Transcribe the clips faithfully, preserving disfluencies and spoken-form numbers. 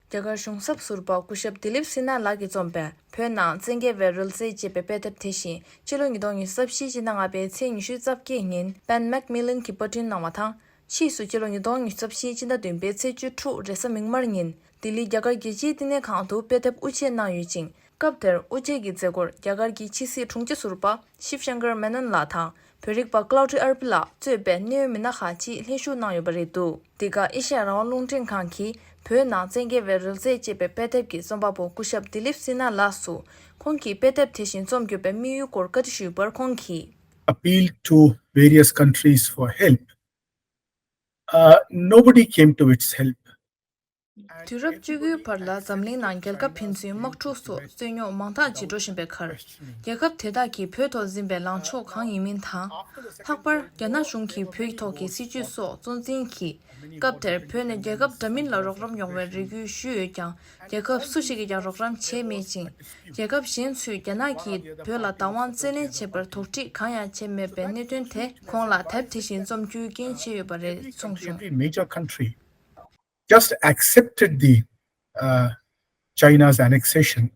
རྒྱ་གར་གཞུང་ཚབ་ཟུར་པ་སྐུ་ཞབས་ལྡི་ལིབ་སི་ན་ལགས་ཀྱིས་རྩོམ་པའི་བོད་ནང་བཙན་རྒྱལ་བའི་རོལ་རྩེད་ཅེས་པའི་དཔེ་དེབ་དེ་བཞིན་ཕྱི་ལོ་ཉིས་སྟོང་ཉི་ཤུ་རྩ་བཞིའི་སྤྱི་ཟླ་ལྔ་པའི་ཚེས་ཉི་ཤུ་རྩ་བརྒྱད་ཉིན་པེན་མེག་མི་ལན་གྱིས་པར་སྐྲུན་གནང་བ་དང་། ཕྱིས་སུ་ཕྱི་ལོ་ཉིས་སྟོང་ཉི་ཤུ་རྩ་བཞིའི་སྤྱི་ཟླ་བདུན་པའི་ཚེས་བཅུ་དྲུག་རེས་གཟའ་མིག་དམར་ཉིན་ལྡི་ལི་རྒྱ་གར་རྒྱལ་སྤྱིའི་བསྟི་གནས་ཁང་དུ་དཔེ་དེབ་དབུ་འབྱེད་གནང་ཡོད་ཅིང་། སྐབས་དེར་དབུ་འབྱེད་ཀྱི་མཛད་སྒོར་རྒྱ་གར་གྱི་ཕྱི་སྲིད་དྲུང་ཆེ་ཟུར་པ་ཤིབ་ཤང་ཀར་མེ་ནོན་ལགས་དང་། བོད་རིག་པ་ཀླའུ་ཌི་ཨར་པི་ལགས་གཙོས་པའི་གནད་ཡོད་མི་སྣ་ཁག་ཅིག་ལྷན་ཞུགས་གནང་ཡོད་པ་རེད་འདུག་འདི་ག་ཨེ་ཤ་ཡ་རང་དབང་རླུང་འཕྲིན་ཁང་གིས་བོད་ནང་བཙན་རྒྱལ་བའི་རོལ་རྩེད་ཅེས་པའི་དཔེ་དེབ་ཀྱི་རྩོམ་པ་པོ་སྐུ་ཞབས་ལྡི་ལིབ་སི་ན་ལགས་སུ། ཁོང་གིས་དཔེ་དེབ་དེ་བཞིན་རྩོམ་དགོས་པའི་དམིགས་ཡུལ་སྐོར་བཀའ་འདྲི་ཞུས་པར་ཁོང་གིས། Appeal to various countries for help. Uh, nobody came to its help. དུས་རབས་བཅུ་དགུའི་བར་ལ་འཛམ་གླིང་ནང་རྒྱལ་ཁབ་ཕན་ཚུན་དམག་འཁྲུག་སོགས་རྩོད་རྙོག་མང་དག་ཅིག་འགྲོ་བཞིན་པའི་ཁར། རྒྱལ་ཁབ་དེ་དག་གིས་བོད་ཐོག་འཛིན་པའི་ལངས་ཕྱོགས་གང་ཡིན་མིན་དང་། ལྷག་པར་རྒྱ་ནག་གཞུང་གིས་བོད་ཐོག་གི་སྲིད་བྱུས་སོགས་གཙོ་འཛིན་གྱིས། སྐབས་དེར་བོད་ནི་རྒྱལ་ཁབ་འདྲ་མིན་ལ་རོགས་རམ་ཡོང་བའི་རེ་སྐུལ་ཞུས་ཡོད་ཀྱང་། རྒྱལ་ཁབ་སུ་ཞིག་གིས་ཀྱང་རོགས་རམ་བྱས་མེད་ཅིང་། རྒྱལ་ཁབ་གཞན་ཚོས་རྒྱ་ནག་གིས་བོད་ལ་བདག་དབང་རྩོད་ལེན་བྱས་པར་དོགས་འདྲི་གང་ཡང་བྱས་མེད་པའི་གནད་དོན་དེ་ཁོང་ལ་དེབ་དེ་བཞིན་རྩོམ་རྒྱུའི་རྐྱེན་བྱས་ཡོད་པ་རེད་གསུངས་བྱུང་། Every major country just accepted the uh, China's annexation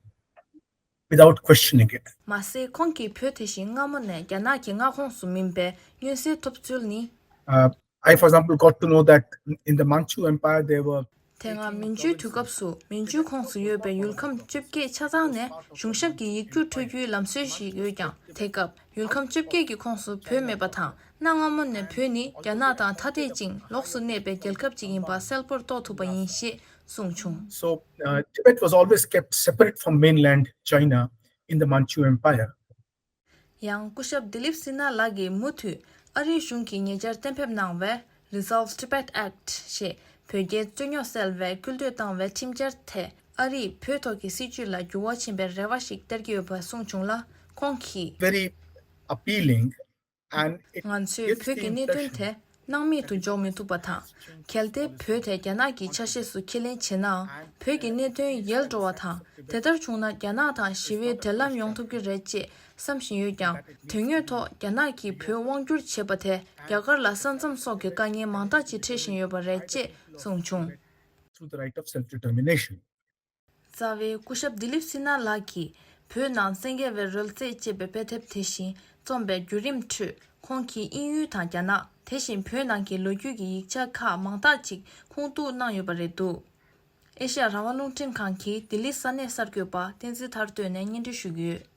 without questioning it. མ་ཟད་ཁོང་གིས་བོད་དེ་བཞིན་སྔ་མོ་ནས་རྒྱ་ནག་གི་མངའ་ཁོངས་སུ་མིན་པའི་མངོན་གསལ་ཐོབ་ཚུལ་ནི། Uh, I, for example, got to know that in the Manchu Empire there were དེ་སྔ་མན་ཇུའི་དུས་སྐབས་སུ་མན་ཇུའི་ཁོངས་སུ་ཡོད་པའི་ཡུལ་ཁམས་བཅོ་བརྒྱད་ཆ་ཚང་ནས་གཞུང་ཞབས་ཀྱི་ཡིག་རྒྱུགས་སྤྲོད་རྒྱུའི་ལམ་སྲོལ་ཞིག་ཡོད་ཀྱང་། དེ་སྐབས་ཡུལ་ཁམས་བཅོ་བརྒྱད་ཀྱི་ཁོངས་སུ་བོད་མེད་པ་དང་། གནའ་སྔ་མོ་ནས་བོད་ནི་རྒྱ་ནག་དང་ཐ་དད་ཅིང་ལོགས་སུ་གནས་པའི་རྒྱལ་ཁབ་ཅིག་ཡིན་པ་གསལ་པོར་རྟོགས་ཐུབ་པ་ཡིན་ཞེས་གསུངས་བྱུང་། So, uh, Tibet was always kept separate from mainland China in the Manchu Empire. ཡང་སྐུ་ཞབས་ལྡི་ལིབ་སི་ན་ལགས་ཀྱིས་མུ་མཐུད་ཨ་རིའི་གཞུང་གིས་ཉེ་ཆར་གཏན་འབེབས་གནང་བའི་Resolve Tibet Act ཞེས་བོད་རྒྱའི་རྩོད་རྙོག་སེལ་བའི་སྐུལ་འདེད་བཏང་བའི་ཁྲིམས་འཆར་དེ་ཨ་རིས་བོད་ཐོག་གི་སྲིད་བྱུས་ལ་འགྱུར་བ་ཕྱིན་པའི་རེ་བ་ཞིག་སྟེར་གྱི་ཡོད་པ་གསུངས་བྱུང་ལ། ཁོང་གིས། Very appealing and it ང་ཚོས་gives བོད་the ཀྱི་གནད་དོན་impression དེ་སྣང་མེད་དུ་འཇོག་མི་ཐུབ་པ་དང་། གལ་ཏེ་བོད་དེ་རྒྱ་ནག་གི་ཆ་ཤས་སུ་ཁས་ལེན་བྱས་ནའང་བོད་ཀྱི་གནད་དོན་ཡལ་འགྲོ་བ་དང་། དེ་ལྟར་བྱུང་ན་རྒྱ་ནག་དང་ཞི་བའི་འབྲེལ་ལམ་ཡོང་ཐུབ་ཀྱི་རེད་ཅེས་བསམ་བཞིན་ཡོད་ཀྱང་། དོན་དངོས་ཐོག་རྒྱ་ནག་གིས་བོད་དབང་བསྒྱུར་བྱས་པ་དེ་རྒྱ་གར་ལ་ས་མཚམས་སོགས་ཀྱི་དཀའ་ངལ་མང་དག་ཅིག་འཕྲད་བཞིན་ཡོད་པ་རེད་ཅེས་གསུངས་བྱུང་། Through the right of self-determination. རྩ་བའི་སྐུ་ཞབས་ལྡི་ལིབ་སི་ན་ལགས་ཀྱིས་བོད་ནང་བཙན་རྒྱལ་བའི་རོལ་རྩེད་ཅེས་པའི་དཔེ་དེབ་དེ་བཞིན་རྩོམ་པའི་བརྒྱུད་རིམ་ཁྲོད། ཁོང་གིས་དབྱིན་ཡུལ་དང་རྒྱ་ནག་དེ་བཞིན་བོད་ནང་གི་ལོ་རྒྱུས་ཀྱི་ཡིག་ཆ་ཁག་མང་དག་ཅིག་ཁུངས་གཏུགས་གནང་ཡོད་པ་རེད་འདུག་ཨེ་ཤ་ཡ་རང་དབང་རླུང་འཕྲིན་ཁང་གིས་ལྡི་ལི་ས་གནས་གསར་འགོད་པ་བསྟན་འཛིན་ཐར་བསྟོད་ནས་སྙན་སྒྲོན་ཞུ་གི་ཡོད།